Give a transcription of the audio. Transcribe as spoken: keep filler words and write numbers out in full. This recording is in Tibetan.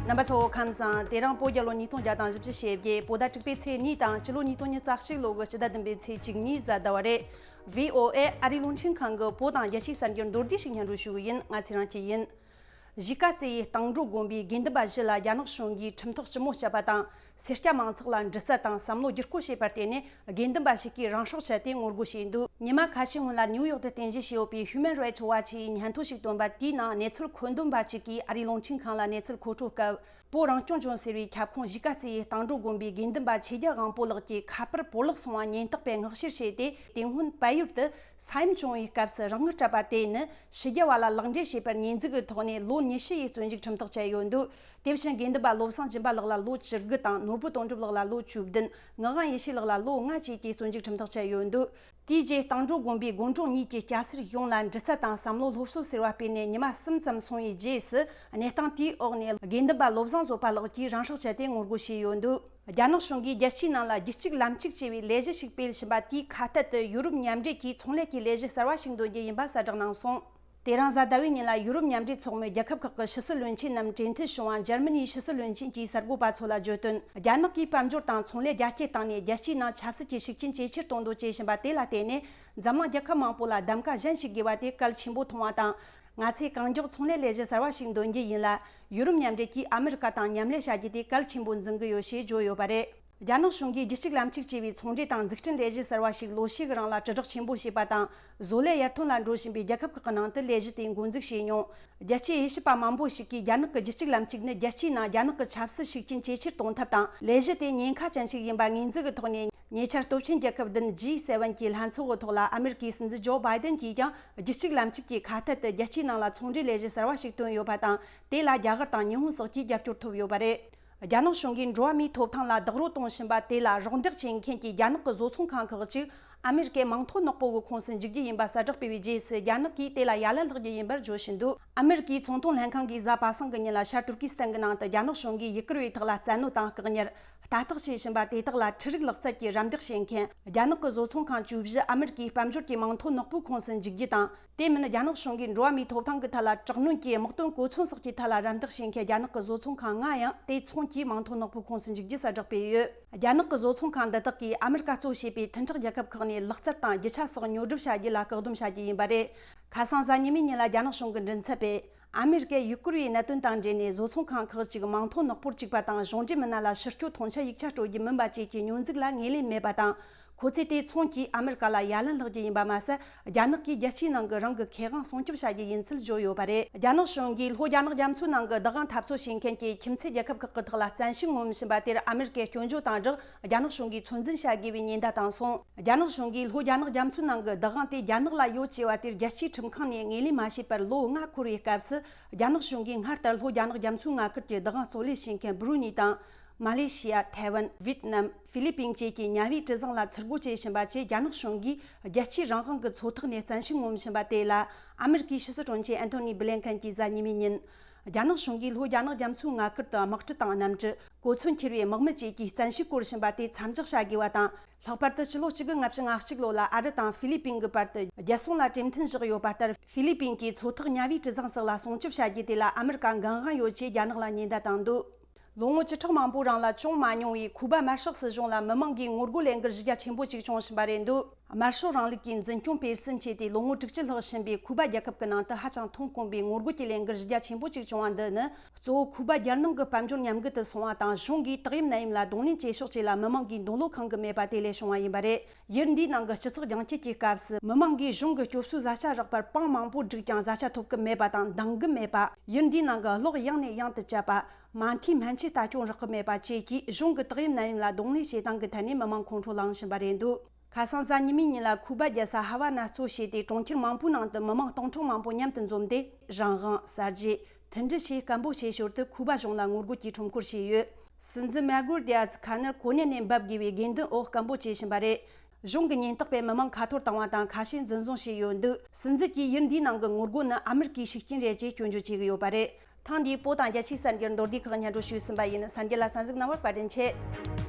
རྣམ་པ་ཚོ་ཁམས་བཟང་། དེ་རིང་བོད་རྒྱལ་ལོ་ཉིས་སྟོང་བརྒྱ་དང་བཞི་བཅུ་ཞེ་བརྒྱད། བོད་ཟླ་དྲུག་པའི་ཚེས་གཉིས་དང་སྤྱི་ལོ་ཉིས་སྟོང་ཉི་ཤུ་རྩ་གཅིག་ལོ་གི་སྤྱི་ཟླ་བདུན་པའི་ཚེས་བཅུ་གཉིས་གཟའ་ཟླ་བ་རེད། བྷི་ཨོ་ཨེ་ཨ་རིའི་རླུང་འཕྲིན་ཁང་གི་བོད་དང་རྒྱལ་སྤྱིའི་གསར་འགྱུར་མདོར་བསྡུས་ཤིག་སྙན་སྒྲོན་ཞུ་གི་ཡིན། ང་ཚེ་རིང་སྐྱིད་ཡིན། གཞིས་ཀ་རྩེ་ཡི་སྟེང་འགྲོ་དགོན་པའི་དགེ་འདུན་པ་བཞི་ལ་རྒྱ་ནག་གཞུང་གིས་ཁྲིམས་ཐག་ལྕི་མོ་བཅད་པ་དང་། སེར་སྐྱ་མང་ཚོགས་ལ་འདྲི་རྩད་དང་བསམ་བློ་བསྒྱུར་བཀོད་བྱས་པར་བརྟེན་ནས། དགེ་འདུན་པ་ཞིག་གིས་རང་སྲོག་བཅད་དེ་ངོ་རྒོལ་བྱས་འདུག་ཉི་མ་ཁ་ཤས་སྔོན་ལ་ནིའུ་ཡོག་ཏུ་རྟེན་གཞི་བྱས་ཡོད་པའི་Human Rights Watch ཡིས་སྙན་ཐོ་ཞིག་བཏོན་པ་དེའི་ནང་གནས་ཚུལ་མཁོ་འདོན་པ་གཅིག་གིས་ཨ་རིའི་རླུང་འཕྲིན་ཁང་ལ་གནས་ཚུལ་མཁོ་སྤྲོད་སྐབས། བོད་རང་སྐྱོང་ལྗོངས་ཟེར་བའི་ཁྱབ་ཁོངས་གཞིས་ཀ་རྩེ་ཡི་སྟེང་འགྲོ་དགོན་པའི་དགེ་འདུན་པ་ཆོས་རྒྱལ་དབང་པོ་ལགས་ཀྱི་ཁ་པར་བོར་བརླག་སོང་བ་ཉེན་རྟོག་པས་མངགས་བཤེར་བྱས་ཏེ། དེ་སྔོན་བལ་ཡུལ་དུ་ས་ཡོམ་བྱུང་བའི་སྐབས་སུ་རང་དངུལ་སྤྲད་པ་དེ་ནི་ཕྱི་རྒྱལ་བ་ལ་ལག་འབྲེལ་བྱས་པར་ཉེས་འཛུགས་ཀྱི་ཐོག་ནས་ལོ་ཉི་ཤུ་ཡི་བཙོན་འཇུག་ཁྲིམས་ཐག་བཅད་ཡོད་འདུག་དེ་བཞིན་དགེ་འདུན་པ་བློ་བཟང་སྦྱིན་པ་ལགས་ལ་ལོ་བཅུ་དགུ་དང་། ནོར་བུ་དོན་གྲུབ་ལགས་ལ་ལོ་བཅུ་བདུན། ངག་དབང་ཡེ་ཤེས་ལགས་ལ་ལོ་ལྔ་བཅས་ཀྱི་བཙོན་འཇུག་ཁྲིམས་ཐག་བཅད་ཡོད་འདུག་དེའི་རྗེས་སྟེང་འགྲོ་དགོན་པའི་དགོན་གྲོང་གཉིས་ཀྱི་སྐྱ་སེར་ཡོངས་ལ་འདྲི་རྩད་དང་བསམ་བློ་སློབ་གསོ་ཟེར་བ་སྤེལ་ནས་ཉི་མ་གསུམ་ཙམ་སོང་བའི་རྗེས་སུ། གནས་སྟངས་དེའི་འོག་ནས་དགེ་འདུན་པ་བློ་བཟང་བཟོད་པ་ལགས་ཀྱིས་རང་སྲོག་བཅད་དེ་ངོ་རྒོལ་བྱས་ཡོད་འདུག་རྒྱ་ནག་གཞུང་གིས་རྒྱལ་སྤྱིའི་ནང་ལ་རྒྱུད་གཅིག་ལམ་གཅིག་ཅེས་པའི་ལས་གཞི་ཞིག་སྤེལ་བཞིན་པ་དེའི་ཁ་གཏད་དུ་ཡུ་རོབ་མཉམ་འབྲེལ་གྱིས་ཚོང་ལས་ཀྱི་ལས་གཞི་གསར་བ་ཞིག་འདོན་རྒྱུ་ཡིན་པ་གསལ་བསྒྲགས་གནང་སོང་། དེ་རིང་གཟའ་ཟླ་བའི་ཉིན་ལ་ཡུ་རོབ་མཉམ་འབྲེལ་ཚོགས་མི་རྒྱལ་ཁབ་ཁག་གི་ཕྱི་སྲིད་བློན་ཆེན་རྣམས་གྲོས་མཐུན་བྱུང་བ། འཇར་མ་ནིའི་ཕྱི་སྲིད་བློན་ཆེན་གྱིས་གསར་འགོད་པ་ཚོ་ལ་བརྗོད་དོན། རྒྱ་ནག་གིས་དཔལ་འབྱོར་དང་ཚོང་ལས་རྒྱ་སྐྱེད་བཏང་ནས། རྒྱལ་སྤྱིའི་ནང་ཆབ་སྲིད་ཀྱི་ཤུགས་རྐྱེན་ཇེ་ཆེར་གཏོང་འདོད་བྱེད་བཞིན་པ་དེ་ལ་བརྟེན་ནས། འཛམ་གླིང་རྒྱལ་ཁབ་མང་པོ་ལ་གདམ་ག་གཞན་ཞིག་དགོས་པ་དེ་གལ་ཆེན་པོ་མཐོང་བ་དང་། ང་ཚོས་གང་མགྱོགས་ཚོང་ལས་ལས་གཞི་གསར་བ་ཞིག་འདོན་རྒྱུ་ཡིན་ལ། ཡུ་རོབ་མཉམ་འབྲེལ་གྱིས་ཨ་མི་རི་ཀ་དང་མཉམ་ལས་བྱ་རྒྱུ་དེ་གལ་ཆེན་པོ་འཛིན་གྱི་ཡོད་ཞེས་བརྗོད་ཡོད་པ་རེད། རྒྱ་ནག་གཞུང་གིས་རྒྱུད་གཅིག་ལམ་གཅིག་ཅེས་པའི་ཚོང་འབྲེལ་དང་འཛུགས་སྐྲུན་ལས་གཞི་གསར་བ་ཞིག་ལོ་ཤས་ཀྱི་རིང་ལ་དྲིལ་བསྒྲགས་ཆེན་པོ་བྱས་པ་དང་། བཟོ་ལས་ཡར་ཐོན་ལ་འགྲོ་བཞིན་པའི་རྒྱལ་ཁབ་ཁག་གི་ནང་དུ་ལས་གཞི་དེ་འགོ་འཛུགས་བྱས་མྱོང་། རྒྱལ་སྤྱིའི་དབྱེ་ཞིབ་པ་མང་པོ་ཞིག་གིས། རྒྱ་ནག་གི་རྒྱུད་གཅིག་ལམ་གཅིག་ནི་རྒྱལ་སྤྱིའི་ནང་རྒྱ་ནག་གི་ཆབ་སྲིད་ཤུགས་རྐྱེན་ཇེ་ཆེར་གཏོང་ཐབས་དང་། ལས་གཞི་དེ་ཉེན་ཁ་ཅན་ཞིག་ཡིན་པ་ངོས་འཛིན་གྱི་ཐོག་ནས། ཉེ་ཆར་སྟོབས་ཆེན་རྒྱལ་ཁབ་བདུན་G seven གྱི་ལྷན་ཚོགས་ཀྱི་ཐོག་ལ་ཨ་མི་རི་ཀའི་སྲིད་འཛིན་ཇོ་བྷའི་ཏན་གྱིས་ཀྱང་། རྒྱུད་གཅིག་ལམ་གཅིག་གི་ཁ་གཏད་དུ་རྒྱལ་སྤྱིའི་ནང་ལ་ཚོང་འབྲེལ་ལས་གཞི་གསར་བ་ཞིག་བཏོན་ཡོད་པ་དང་། དེ་ལ་རྒྱ་གར་དང་ཉི་ཧོང་སོགས་ཀྱིས་རྒྱབ་སྐྱོར་ཐོབ་ཡོད་པ་རེད། རྒྱ་ནག་གཞུང་གིས་འགྲོ་བ་མིའི་ཐོབ་ཐང་ལ་རྡོག་རོལ་གཏོང་བཞིན་པ་དེ་ལ་རོགས་འདེགས་བྱེད་མཁན་གྱི་རྒྱ་ནག་གི་བཟོ་ཚོང་ཁང་ཁག་ཅིག་ཨ་མི་རི་ཀའི་མིང་ཐོ་ནག་པོ་གི་ཁོངས་སུ་འཇུག་རྒྱུ་ཡིན་པ་གསལ་བསྒྲགས་སྤེལ་བའི་རྗེས་སུ། རྒྱ་ནག་གིས་དེ་ལ་ཡ་ལན་བསློག་རྒྱུ་ཡིན་པར་བརྗོད་བཞིན་འདུག་ཨ་མི་རི་ཀའི་ཚོང་དོན་ལྷན་ཁང་གིས་གཟའ་པ་སངས་ཀྱི་ཉིན་ལ་ཤར་ཏུར་ཀི་སི་ཐན་གྱི་ནང་དུ་རྒྱ་ནག་གཞུང་གིས་ཡུ་གུར་བའི་ཐོག་ལ་བཙན་གནོན་དང་བཀག་ཉར། ལྟ་རྟོག་བྱེད་བཞིན་པ་དེ་དག་ལ་འཕྲུལ་རིག་ལག་རྩལ་གྱིས་རམ་འདེགས་བྱེད་མཁན། རྒྱ་ནག་གི་བཟོ་ཚོང་ཁང་བཅུ་བཞི་ཨ་མི་རི་ཀའི་དཔལ་འབྱོར་གྱི་མིང་ཐོ་ནག་པོའི་ཁོངས་སུ་འཇུག་རྒྱུ་དང་། དེ་མིན། རྒྱ་ནག་གཞུང་གིས་འགྲོ་བ་མིའི་ཐོབ་ཐང་གི་ཐད་ལ་དྲག་གནོན་གྱིས་དམག་དོན་གོ་མཚོན་སོགས་ཀྱི་ཐད་ལ་རམ་འདེགས་བྱེད་མཁན་རྒྱ་ནག་གི་བཟོ་ཚོང་ཁང་ལྔ་ཡང་དེ་མཚུངས་ཀྱི་མིང་ཐོ་ནག་པོའི་ཁོངས་སུ་འཇུག་རྒྱུ་གསལ་བསྒྲགས་སྤེལ་ཡོད། རྒྱ་ནག་གི་བཟོ་ཚོང་ཁང་འདི་དག་གིས་ཨ་མི་རི་ཀ་གཙོ་བྱས་པའི་མཐུན་གྲོགས་རྒྱལ་ཁབ་ཁག་ནས་ལག་རྩལ་དང་རྒྱུ་ཆ་སོགས་ཉོ་སྒྲུབ་བྱ་རྒྱུ་ལ་བཀག་སྡོམ་བྱ་རྒྱུ་ཡིན་པ་རེད། ཁ་སང་གཟའ་ཉི་མའི་ཉིན་ལ་རྒྱ་ནག་གཞུང་གི་མགྲིན་ཚབ་པས། ཨ་མི་རི་ཀས་ཡུ་གུར་བའི་གནད་དོན་དང་འབྲེལ་ནས་བཟོ་ཚོང་ཁང་ཁག་ཅིག་མིང་ཐོ་ནག་པོར་བཅུག་པ་དང་། གཞུང་འབྲེལ་མི་སྣ་ལ་ཕྱིར་སྐྱོད་མཐོང་ཆ་ཡིག་ཆ་སྤྲོད་རྒྱུ་མིན་པ་བཅས་ཀྱི་སྙོན་འཛུགས་ལ་ངོས་ལེན་མེད་པ་དང་། ཁོ་ཚོས་དེ་མཚུངས་ཀྱིས་ཨ་མི་རི་ཀ་ལ་ཡ་ལན་བསློག་རྒྱུ་ཡིན་པ་མ་ཟད། རྒྱ་ནག་གིས་རྒྱལ་སྤྱིའི་ནང་གི་རང་གི་ཁེ་དབང་སྲུང་སྐྱོབ་བྱ་རྒྱུ་ཡིན་ཚུལ་བརྗོད་ཡོད་པ་རེད། རྒྱ་ནག་གཞུང་གིས་ལྷོ་རྒྱ་ནག་རྒྱ་མཚོའི་ནང་གི་བདག་དབང་འཐབ་རྩོད་བྱེད་མཁན་གྱི་ཁྱིམ་མཚེས་རྒྱལ་ཁབ་ཁག་གི་ཐོག་ལ་བཙན་ཤུགས་ངོམ་བཞིན་པ་དེར་ཨ་མི་རི་ཀས་སྐྱོན་བརྗོད་དང་སྦྲགས། རྒྱ་ནག་གཞུང་གིས་ཚོད་འཛིན་བྱ་དགོས་པའི་ཉེན་བརྡ་བཏང་སོང་། རྒྱ་ནག་གཞུང་གིས་ལྷོ་རྒྱ་ནག་རྒྱ་མཚོའི་ནང་གི་བདག་དབང་དེ་རྒྱ་ནག་ལ་ཡོད་ཅེས་པ་དེར། རྒྱལ་སྤྱིའི་ཁྲིམས་ཁང་ནས་ངོས་ལེན་མ་བྱས་པར་ལོ་ལྔ་འཁོར་བའི་སྐབས་སུ། རྒྱ་ནག་གཞུང་གིས་སྔར་ལྟར་ལྷོ་རྒྱ་ནག་རྒྱ་མཚོའི་མངའ་ཁུལ་གྱི་བདག་དབང་རྩོད་ལེན་བྱེད་མཁན་སྦུ་རུ་ནི་དང་། མ་ལེ་ཤི་ཡ། ཐའེ་ཝན། ཝེད་ནམ། ཧྥི་ལི་པིན་བཅས་ཀྱི་ཉ་བའི་གྲུ་གཟིངས་ལ་ཚུར་རྒོལ་བྱེད་བཞིན་པ་བཅས། རྒྱ་ནག་གཞུང་གིས་རྒྱལ་སྤྱིའི་རང་དབང་གི་མཚོ་ཐོག་ནས་བཙན་ཤུགས་ངོམ་བཞིན་པ་དེ་ལ། ཨ་མི་རི་ཀའི་ཕྱི་སྲིད་དྲུང་ཆེ་ཨན་ཐོ་ནི་བྷི་ལན་ཁན་གྱིས་གཟའ་ཉི་མའི་ཉིན། རྒྱ་ནག་གཞུང་གིས་ལྷོ་རྒྱ་ནག་རྒྱ་མཚོའི་མངའ་ཁུལ་དུ་དམག་གྲུ་དང་གནམ་གྲུ། གོ་མཚོན་འཁྱེར་བའི་དམག་མི་བཅས་ཀྱིས་བཙན་ཤུགས་སྐོར་བཞིན་པ་དེ་མཚམས་འཇོག་བྱ་དགོས་པ་དང་། ལྷག་པར་དུ་ཕྱི་ལོ་གཅིག་དགུ་ལྔ་བཅུ་ང་གཅིག་ལོ་ལ་ཨ་རི་དང་ཧྥི་ལི་པིན་གྱི་བར་དུ་རྒྱལ་སྲུང་ལ་གྲོས་མཐུན་བཞག་ཡོད་པ་ལྟར། ཧྥི་ལི་པིན་གྱི་མཚོ་ཐོག་ཉ་བའི་གྲུ་གཟིངས་སོགས་ལ་སྲུང་སྐྱོབ་བྱ་རྒྱུ་དེ་ལ་ཨ་མི་རི་ཀ་འགན་དབང་ཡོད་ཅེས་རྒྱ་ནག་ལ་ཉེན་བརྡ་བཏང་འདུག་ལོ་ངོ་བཅུ་ཕྲག་མང་པོའི་རིང་ལ་བྱུང་མ་མྱོང་བའི་ཁུ་པ་དམར་ཤོག་སྲིད་གཞུང་ལ་མི་མང་གིས་ངོ་རྒོལ་ལས་འགུལ་གཞི་རྒྱ་ཆེན་པོ་ཅིག་བྱུང་བཞིན་པ་རེད་འདུག་དམར་ཤོག་རིང་ལུགས་ཀྱི་འཛིན་སྐྱོང་སྤེལ་གསུམ་བྱས་ཏེ་ལོ་ངོ་དྲུག་ཅུ་ལྷག་ཕྱིན་པའི་ཁུ་པ་རྒྱལ་ཁབ་ཀྱི་ནང་དུ་ཧ་ཅང་མཐོང་དཀོན་པའི་ངོ་རྒོལ་གྱི་ལས་འགུལ་གཞི་རྒྱ་ཆེན་པོ་ཅིག་བྱུང་བ་འདི་ནི། གཙོ་བོ་ཁུ་པ་རྒྱལ་ནང་གི་དཔལ་འབྱོར་ཉམས་རྒུད་དུ་སོང་བ་དང་། གཞུང་གིས་དག་ཡིབ་ནད་ཡམས་ལ་གདོང་ལེན་བྱེད་ཕྱོགས་བཅས་ལ་མི་མང་གིས་འདོད་བློ་ཁེངས་ཀྱི་མེད་པ་དེ་ལས་བྱུང་བ་ཡིན་པ་རེད། ཡུལ་འདིའི་ནང་གི་སྤྱི་ཚོགས་རྒྱང་བསྐྱེད་ཀྱི་སྐབས་སུ། མི་མང་གིས་གཞུང་གི་སྐྱོབ་གསོའི་བཟའ་བཅའ་རག་པར་པང་མང་པོ་བསྒྲིགས་ཀྱང་བཟའ་བཅའ་ཐོབ་ཀྱི་མེད་པ་དང་། འདང་གི་མེད་པ། ཡུལ་འདིའི་ནང་གི་གློག་ཡང་ནས་ཡང་དུ་བཅད་པ། མ་མཐའི་སྨན་བཅོས་ལྟ་སྐྱོང་རག་གི་མེད་པ་བཅས་ཀྱིས། གཞུང་གི་དག་ཡིབ་ནད་ཡམས་ལ་གདོང་ལེན་བྱེད་སྟངས་ཀྱི་ཐད་ནས་མི་མང་ཁོང་ཁྲོ་ལངས་བཞིན་པ་རེད་འདུག་ཁ་སང་གཟའ་ཉི་མའི་ཉིན་ལ་ཁུ་པ་རྒྱལ་ས་ཧ་ཝ་ན་གཙོ་བྱས་ཏེ། གྲོང་ཁྱེར་མང་པོའི་ནང་དུ་མི་མང་སྟོང་ཕྲག་མང་པོ་མཉམ་དུ་འཛོམས་ཏེ། རང་དབང་། གསར་བརྗེ། མཐུན་སྒྲིལ་ཞེས་སྐད་འབོད་བྱེད་ཞོར་དུ་ཁུ་པ་གཞུང་ལ་ངོ་རྒོལ་གྱི་ཁྲོམ་སྐོར་བྱས་ཡོད། སྲིད་འཛིན་མཱ་གུར་དི་ཡཱ་ཛི་ཁ་ནར་གོ་གནས་ནས་འབབ་དགོས་པའི་དགོས་འདུན་འོག་སྐད་འབོད་བྱེད་བཞིན་པ་རེད། གཞུང་གི་ཉེན་རྟོག་པས་མི་མང་ཁ་འཐོར་བཏང་བ་དང་། ཁ་ཤས་འཛིན་བཟུང་བྱས་ཡོད་འདུག་སྲིད་འཛིན་གྱིས་ཡུལ་འདིའི་ནང་གི་ངོ་རྒོལ་ནི་ཨ་མི་རི་ཀའི་ཤུགས་རྐྱེན་རེད་ཅེས་སྐྱོན་བརྗོད་བྱེད་ཀྱི་ཡོད་པ་རེད། ཐེངས་འདིའི་བོད་དང་རྒྱལ་སྤྱིའི་གསར་འགྱུར་མདོར་བསྡུས་ཁག་སྙན་སྒྲོན་ཞུས་ཟིན་པ་ཡིན། གསར་འགྱུར་ལ་གསན་གཟིགས་གནང་བར་བཀའ་དྲིན་ཆེ།